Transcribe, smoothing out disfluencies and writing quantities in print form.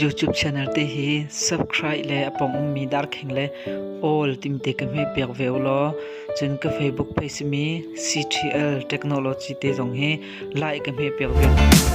YouTube channel te hi subscribe le a pong ummi darkheng le all timi te ka hmeh piak ve u law cun ka Facebook page simi CTL Technology te zong hi like ka hmeh piak ve.